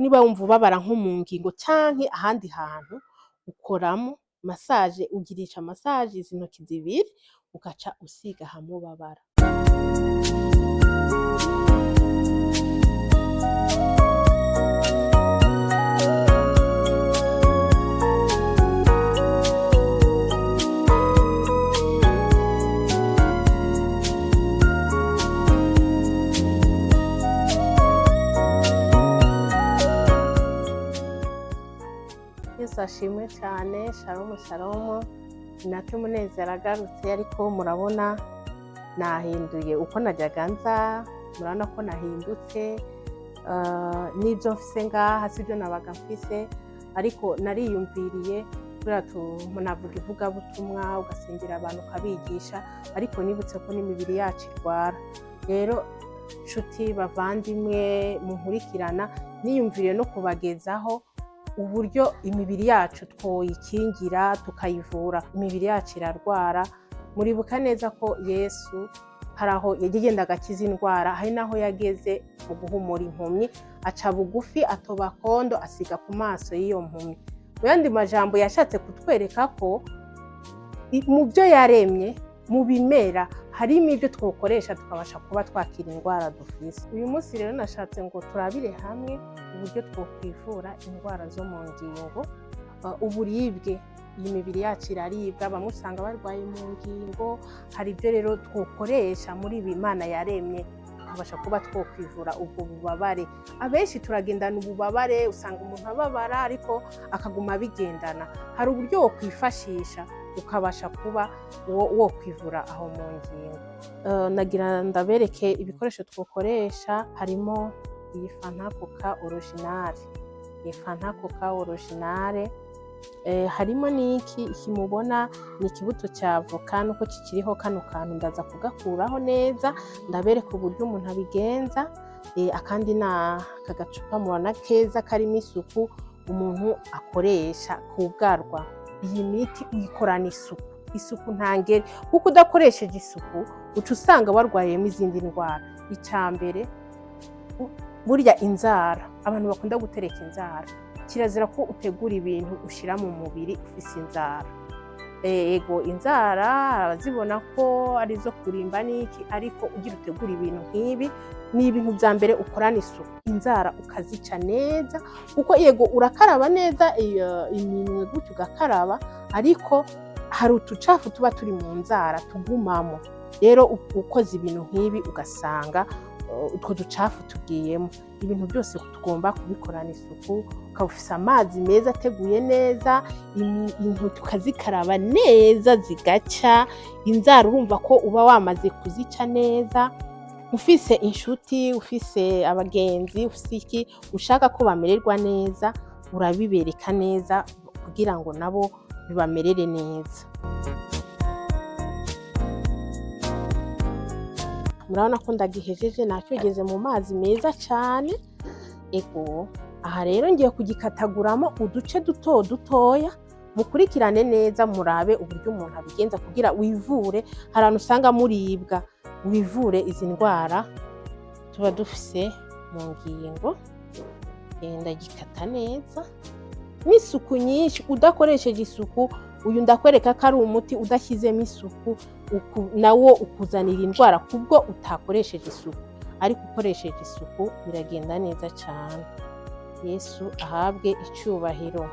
Niba wumva ubabara nko mu ngingo canke ahandi hantu, ukoramo massage, ugirisha massage izi ntoki zibiri, ugaca usiga hamwe ubabara. Yesu ashimwe cyane. Shalom shalom. Natwe Munezero agarutse, ariko murabona nahinduye uko najyaga nza, murabona ko nahindutse. N'ibyo mfise ngaha sibyo nabaga mfise, ariko nariyumviriye kubera navuga ivugabutumwa, ugasengera abantu, ukabigisha, ariko nibutse ko n'imibiri yacu irwara. Rero nshuti bavandimwe munkurikirana, niyumviriye no kubagezaho uburyo imibiri yacu twoyikingira tukayivura. Imibiri yacu irarwara. Muribuka neza ko Yesu hari aho yagendaga akiza indwara, hari n'aho yageze mu guhumura impumyi, aca bugufi, atoba kondo, asiga ku maso y'iyo mpumyi. Mu yandi majambo, yashatse kutwereka ko mu byo yaremye, mu bimera, harimo ibyo twokoresha tukabasha kuba twakira indwara dufise. Uyu munsi rero nashatse ngo turabire hamwe uburyo twokwivura indwara zo mu ngingo, uburibwe. Iyi mibiri yacu iraribwa, bamwe usanga barwaye mu ngingo. Hari ibyo rero twokoresha muri ibi Imana yaremye, tukabasha kuba twokwivura ubwo bubabare. Abenshi turagendana ububabare, usanga umuntu ababara ariko akaguma abigendana. Hari uburyo wokwifashisha ukabasha kuba wokwivura aho mu ngingo. Nagira ndabereke ibikoresho twokoresha. Harimo iyi Fanta Coca originale, iyi Fanta Coca originale. Harimo n'iki, iki mubona ni ikibuto cya avoka, nuko kikiriho kano kantu, ndaza kugakuraho neza ndabereka uburyo umuntu abigenza. Akandi ni aka gacupa mubona keza karimo isuku, umuntu akoresha kugarwa. Iyi miti uyikorana isuku, isuku ntangere, kuko udakoresheje isuku uca usanga warwayemo izindi ndwara. Icya mbere, burya inzara, abantu bakunda gutereka inzara, kirazira ko utegura ibintu ushyira mu mubiri ufise inzara. Ego, inzara abazibona ko ari izo kurimba n'iki, ariko ugira utegura ibintu nk'ibi, ni ibintu bya mbere ukorana isuku, inzara ukazica neza, kuko yego urakaraba neza iyo iminwe gutyo ugakaraba, ariko hari utucafu tuba turi mu nzara tugumamo. Rero ukoze ibintu nk'ibi ugasanga utwo ducafu tugiyemo. Ibintu byose tugomba kubikorana isuku, ukaba ufise amazi meza ateguye neza, intoki ukazikaraba neza zigaca, inzara urumva ko uba wamaze kuzica neza. Ufise inshuti, ufise abagenzi, ufise iki ushaka ko bamererwa neza, urabibereka neza kugira ngo nabo bibamerere neza. Murabona ko ndagihejeje, nacyogeze mu mazi meza cyane. Ego, aha rero ngiye kugikataguramo uduce duto dutoya. Mukurikirane neza murabe uburyo umuntu abigenza kugira wivure. Hari ahantu usanga muribwa, wivure izi ndwara tuba dufise mu ngingo. Ndagikata neza n'isuku nyinshi. Udakoresheje isuku, uyu ndakwereka ko ari umuti udashyizemo isuku, nawo ukuzanira indwara kubwo utakoresheje isuku, ariko ukoresheje isuku biragenda neza cyane. Yesu ahabwe icyubahiro.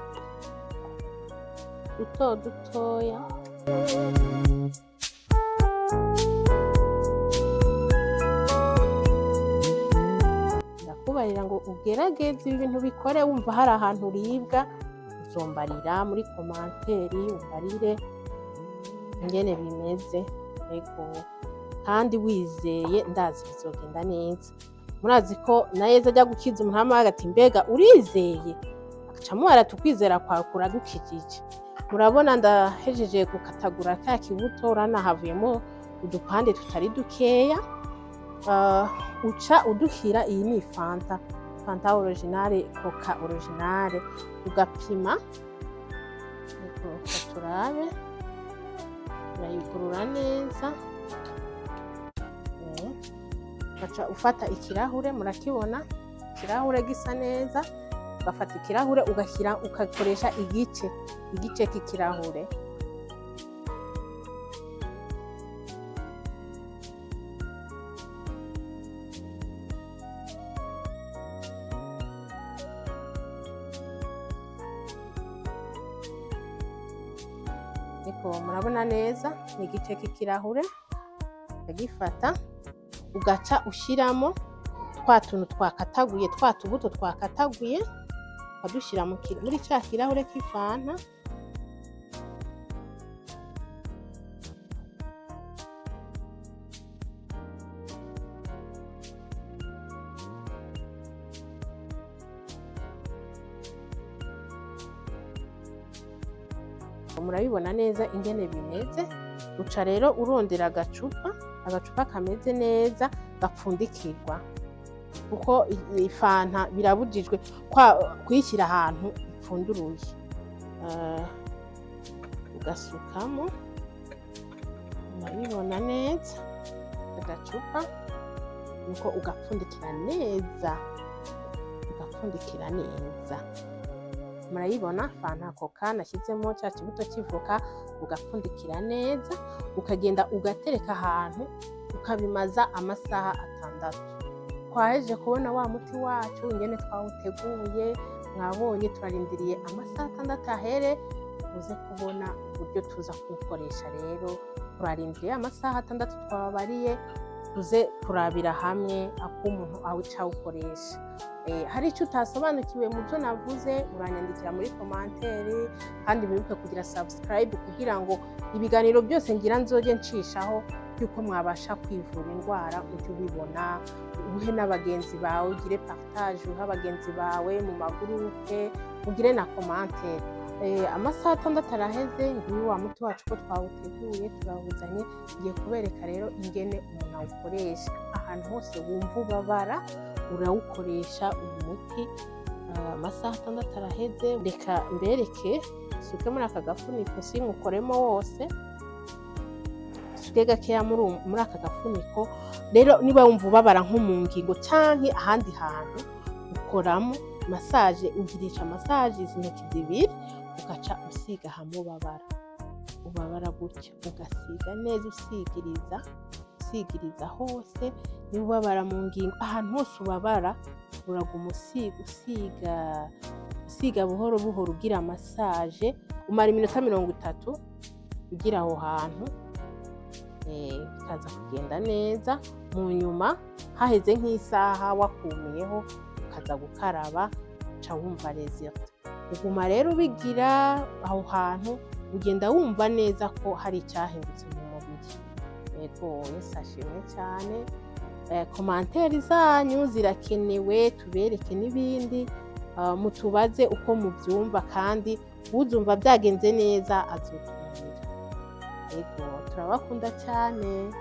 Duto dutoya. Ndakubarira ngo ugerageze ibi bintu bikore. Wumva hari ahantu uribwa, uzombarira muri commentaire, umbarire ingene bimeze. Ego, kandi wizeye, ndazi bizogenda neza. Murazi ko na Yezu ajya gukiza umuntu amuhaga ati: "Mbega urizeye?" Agaca amuhara ati: "Ukwizera kwawe kuragukijije." Murabona ndahejeje gukatagura ka kibuto, urabona havuyemo udupande tutari dukeya. Uca uduhira, iyi ni Fanta, Fanta originale, Coca originale, ugapima. Ego, turabe, urayugurura neza. Ugaca ufata ikirahure, murakibona ikirahure gisa neza. Ugafata ikirahure, ugashyira, ugakoresha igice k'ikirahure. Ariko murabona neza, ni igice k'ikirahure. Ukagifata, ugaca ushyiramo twa tuntu twakataguye, twa tubuto twakataguye, ukadushyira muri cya kirahure k'ifanta. Murabibona neza ingene bimeze. Uca rero urondera agacupa kameze neza, gapfundikirwa, kuko ifanta birabujijwe kuyishyira ahantu ipfunduruye. Ugasukamo, murabibona neza agacupa, nuko ugapfundikira neza, ugapfundikira neza. Murayibona fanta Coca nashyizemo cya kibuto cy'ivoka. Ugapfundikira neza, ukagenda ugatereka ahantu, ukabimaza amasaha 6. Twahejeje kubona wa muti wacu ingene twawuteguye, mwabonye. Turarindiriye amasaha 6 ahere, uze kubona uburyo tuza kuwukoresha. Rero turarindiriye amasaha 6 twababariye, tuze kurabira hamwe ako umuntu awuca awukoresha. Hari icyo utasobanukiwe mu byo navuze, uranyandikira muri commentaire. Kandi wibuke kugira subscribe kugira ngo ibiganiro byose ngira nzoge nshishaho by'uko mwabasha kwivura indwara ujye ubibona, uhe n'abagenzi bawe, ugire partage, uhe abagenzi bawe mu ma groupe, ugire na commentaire. Amasaha 6 araheze, nguyu wa muti wacu ko twawuteguye, turawuzanye. Ngiye kubereka rero ingene umuntu awukoresha. Ahantu hose wumva ubabara, urawukoresha uyu muti. Amasaha 6 araheze, reka mbereke. Suke muri aka gafuniko, sinkukoremo wose, suke gakeya muri aka gafuniko. Rero niba wumva ubabara nko mu ngingo canke ahandi hantu, ukoramo massage, ugirisha massage izi ntoki zibiri, ugaca usiga hamwe ubabara. Ubabara gutya, ugasiga neza, usigiriza, usigiriza hose. Niba ubabara mu ngingo, ahantu hose ubabara, uraguma usiga, usiga, usiga buhoro buhoro, ugira massage. Umara iminota 30 ugira aho hantu, bikaza kugenda neza. Mu nyuma haheze nk'isaha wakumiyeho, ukaza gukaraba, uca wumva résultat. Uguma rero ubigira aho hantu, ugenda wumva neza ko hari icyahindutse mu mubiri. Yego, Yesu ashimwe cyane. Commentaire zanyu zirakenewe, tubereke n'ibindi. Mutubaze uko mubyumva, kandi uzumva byagenze neza azotumira. Yego, turabakunda cyane.